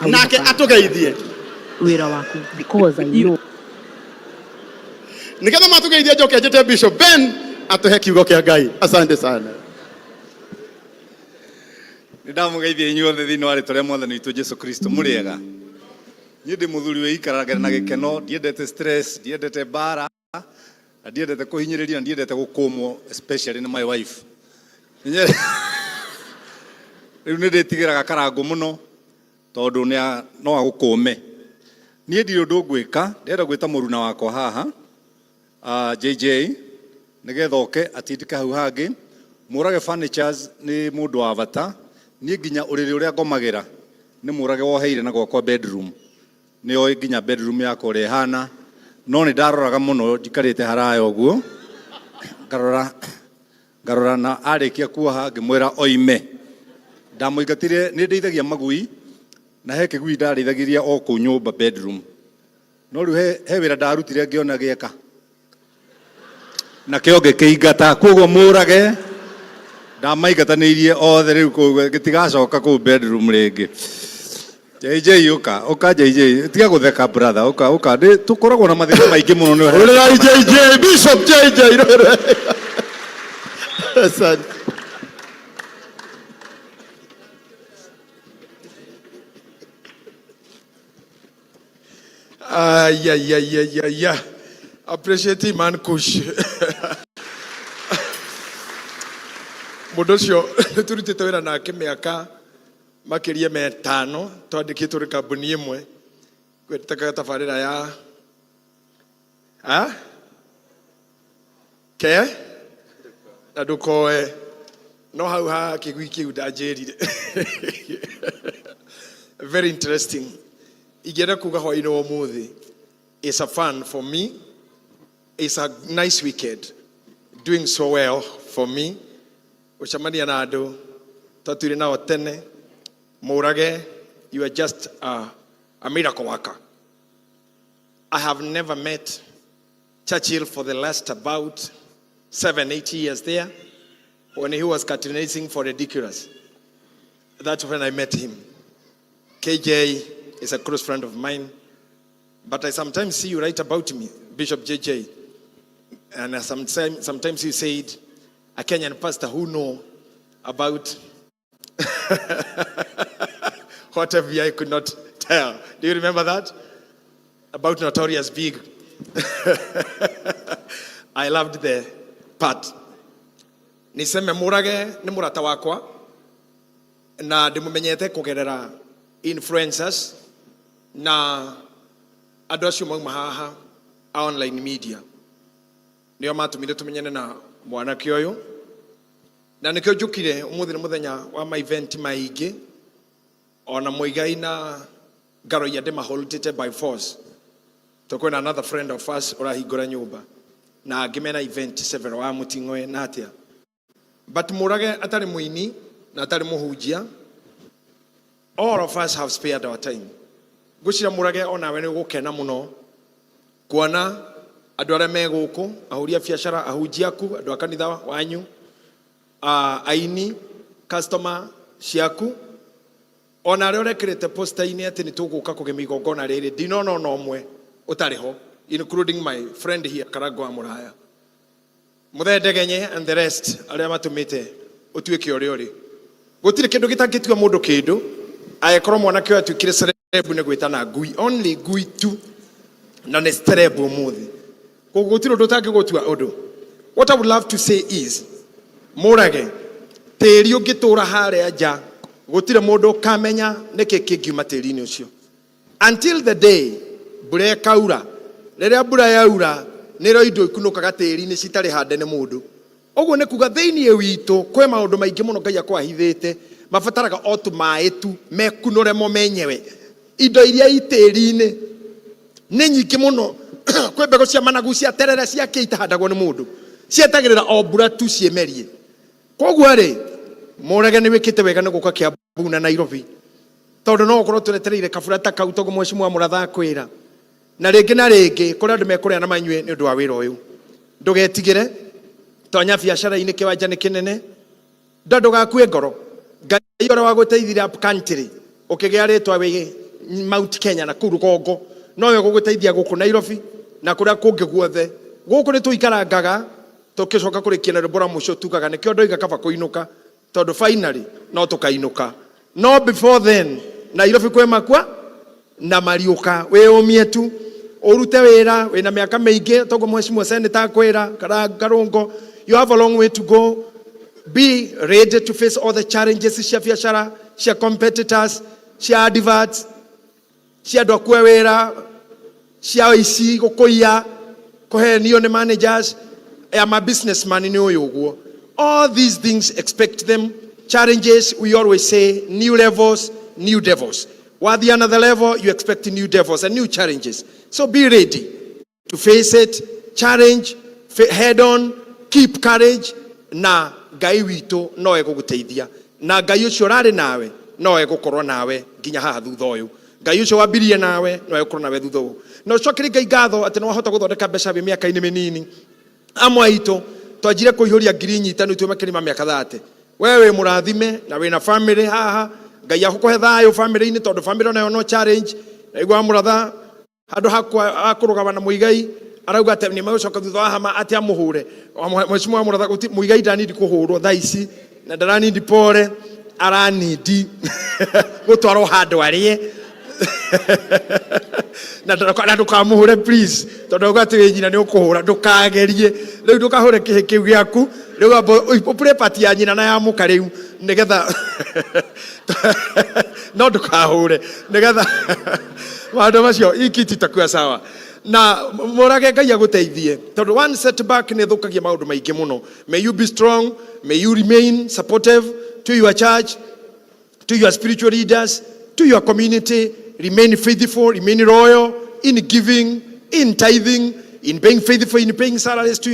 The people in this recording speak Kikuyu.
Hauna Nake bata. atũgeithie. Wĩra waku because I know. Nĩgetha matũgeithie njoke njĩte Bishop Ben atũhe kiugo kĩa Ngai. Asante sana. Nĩ ndamũgeithia inyuothe thĩinĩ wa rĩtwa rĩa Mwathani witũ Jesu Kristo. Mũrĩ ega? Niĩ ndĩ mũthuri wĩikaragĩra na gĩkeno, ndiendete stress, ndiendete mbara, na ndiendete kũhinyĩrĩrio, na ndiendete gũkũmwo, especially nĩ my wife. Rĩu nĩ ndĩtigĩraga Karangũ mũno tondũ no agũkũme. Niĩ ndirĩ ũndũ ngwĩka, ndĩrenda gwĩta mũruna wakwa haha, JJ, nĩgetha oke atindĩke hau hangĩ. Mũrage Furnitures nĩ mũndũ wa bata. Niĩ nginya ũrĩrĩ ũrĩa ngomagĩra nĩ Mũrage woheire na gwakwa bedroom. Nĩ oĩ nginya bedroom yakwa ũrĩa ĩhana, no nĩ ndaroraga mũno njikarĩte haraya ũguo, ngarora, ngarora na arĩkia kuoha ngĩmwĩra oime. Ndamũingatire, nĩ ndĩithagia magui na he kĩgui ndarĩithagĩria o kũu nyũmba bedroom. No rĩu he wĩra ndarutire ngĩona gĩeka. Nakĩo ngĩkĩingata, koguo Mũrage ndamaingatanĩirie othe rĩu kũu gĩtigacoka kũu bedroom rĩngĩ. JJ ũka, ũka JJ, tiga gũtheka brother, ũka, ũka, nĩ tũkoragwo na mathĩna maingĩ mũno nĩ Ũrĩrai JJ, Bishop JJ. Asante. Ay, ay, ay, ay, ay, ay. Appreciate man Kush. Mũndũ ũcio nĩ tũrutĩte wĩra nake mĩaka makĩria metano, twandĩkĩtwo nĩ kambuni ĩmwe gwĩtakaga tabarĩra ya ha? Ke na ndũkoe no hau ha kĩgui kĩu ndanjĩrire. Very interesting. Ingĩenda kuga hwaĩ-inĩ wa ũmũthĩ is a fun for me. It's a nice weekend, doing so well for me, gũcemania na andũ twatwire nao tene. Mũrage, you are just a miracle worker. I have never met Churchill for the last about 7, 8 years there when he was cartoonizing for Ridiculous. That's when I met him. KJ is a close friend of mine, but I sometimes see you write about me, Bishop JJ. And sometimes you said, a Kenyan pastor who know about what FBI could not tell. Do you remember that? About Notorious Big. I loved the part. Niseme Murage nĩ mũrata wakwa na ndĩmũmenyete kũgerera influencers na andũ acio mauma haha a online media, nĩo matũmire tũmenyane na mwanake ũyũ, na nĩkĩo njũkire ũmũthĩ. Nĩ mũthenya wa ma event maingĩ, ona Mũigai na Ngaroia ndĩmaholdĩte by force to kwĩna another friend of us ũrahingũra nyũmba na angĩ mena event several wa mũting'oe na atĩa. But Mũrage atarĩ mũini na atarĩ mũhunjia, all of us have spared our time. Ngwĩciria Mũrage onawe nĩ ũgũkena mũno kuona andũ arĩa me gũkũ, ahũri a biacara, ahunjia aku, andũ a kanitha wanyu, aini, customer ciaku, ona arĩa ũrekĩrĩte posta-inĩ atĩ nĩ tũgũka kũgemia igongona rĩrĩ, ndinona ona ũmwe ũtarĩ ho, including my friend here, Karango wa Mũraya, Mũthendegenye, and the rest arĩa matũmĩte ũtuĩke ũrĩa ũrĩ. Gũtirĩ kĩndũ gĩtangĩtua mũndũ kĩndũ. Angĩkorwo mwanake ũyũ atuĩkire celeb nĩ gwĩtana ngui, only ngui tu, na nĩ celeb ũmũthĩ, koguo gũtirĩ ũndũ ũtangĩgũtua ũndũ. What I would love to say is, Mũrage, tĩri ũngĩtũra harĩa nja, gũtirĩ mũndũ ũkamenya nĩkĩ kĩngiuma tĩri-inĩ ũcio until the day mbura ĩkaura. Rĩrĩa mbura yaura, nĩrĩo indo ikunũkaga tĩri-inĩ citarĩ hande nĩ mũndũ. Ũguo nĩ kuga thĩinĩ witũ kwĩ maũndũ maingĩ mũno Ngai akwahithĩte, mabataraga o tũmaĩ tu mekunũre mo menyewe. Indo iria i tĩri-inĩ nĩ nyingĩ mũno. Kwĩ mbegũ cia managu, cia terere, cia kĩ, itahandagwo nĩ mũndũ, cietagĩrĩra o mbura tu ciĩmerie. Koguo rĩ, Mũrage, nĩ wĩkĩte wega nĩ gũka Kiambu na Nairobi, tondũ no ũkorwo tũretereire kabura ta kau toguo mheshimiwa Mũratha akwĩra na rĩngĩ na rĩngĩ kũrĩ andũ mekũrĩa na manyue nĩ ũndũ wa wĩra ũyũ. Ndũgetigĩre, tonya biacara-inĩ, kĩwanja nĩ kĩnene, nda ndũgakue ngoro. Ngai ũrĩa wagũteithire up country ũkĩgĩa rĩtwa wĩ Mount Kenya na kũu rũgongo, nowe ũgũgũteithia gũkũ Nairobi na kũrĩa kũngĩ guothe. Gũkũ nĩ tũikarangaga tũkĩcoka kũrĩkia na rwĩmbo rwa mũico tugaga nĩkĩo ndoiga kaba kũinũka, tondũ finally no tũkainũka. No before then, Nairobi kwĩ makwa na mariũka. Wĩyũmie tu, ũrute wĩra wĩna mĩaka mĩingĩ, toguo mheshimiwa senator akwĩra Karungo, you have a long way to go. Be ready to face all the challenges cia biacara, cia competitors, cia adverts, cia andũ akue wĩra, cia ici gũkũiya, kũhenio nĩ managers. I am a businessman, nĩ ũyũ ũguo. All these things, expect them. Challenges, we always say, new levels, new devils. Wathiĩ another level, you expect new devils and new challenges. So be ready to face it, challenge head on, keep courage, na Ngai witũ no egũgũteithia, na Ngai ũcio ũrarĩ nawe no egũkorwo nawe nginya haha thutha ũyũ. Ngai ũcio wambirie nawe no egũkorwo nawe thutha ũyũ. Na ũcokerie Ngai ngatho atĩ nĩ wahota gũthondeka mbeca wĩ mĩaka-inĩ mĩnini. Amwe aitũ twanjire kũihũria ngiri nyitanu twĩ makĩria ma mĩaka 30. We wĩ mũrathime na wĩna family haha. Ngai akũhe thayũ family-inĩ, tondũ family onayo no challenge. Naigua mũratha handũ ha kũrũgama na Mũigai arauga atĩ nĩ megũcoka thutha wa hama atĩ amũhũre. Mheshimiwa Mũratha, Mũigai ndanindi kũhũrwo thaa ici na ndaranindi pore, aranindi gũtwarwo handũ arĩe na ndũkamũhũre please, tondũ auga atĩ wĩ nyina nĩ ũkũhũra. Ndũkagerie rĩu, ndũkahũre kĩhĩ kĩu gĩaku rĩu, amba ũpure pati ya nyina na ya mũka rĩu, nĩgetha no ndũkahũre, nĩgetha maũndũ macio ikiti itakuwa sawa. Na mũrage, Ngai agũteithie, tondũ one setback nĩ ĩthũkagia maũndũ maingĩ mũno. May you be strong, may you remain supportive to your church, to your spiritual leaders, to your community. Remain faithful, remain loyal in giving, in tithing, in being faithful in paying salaries to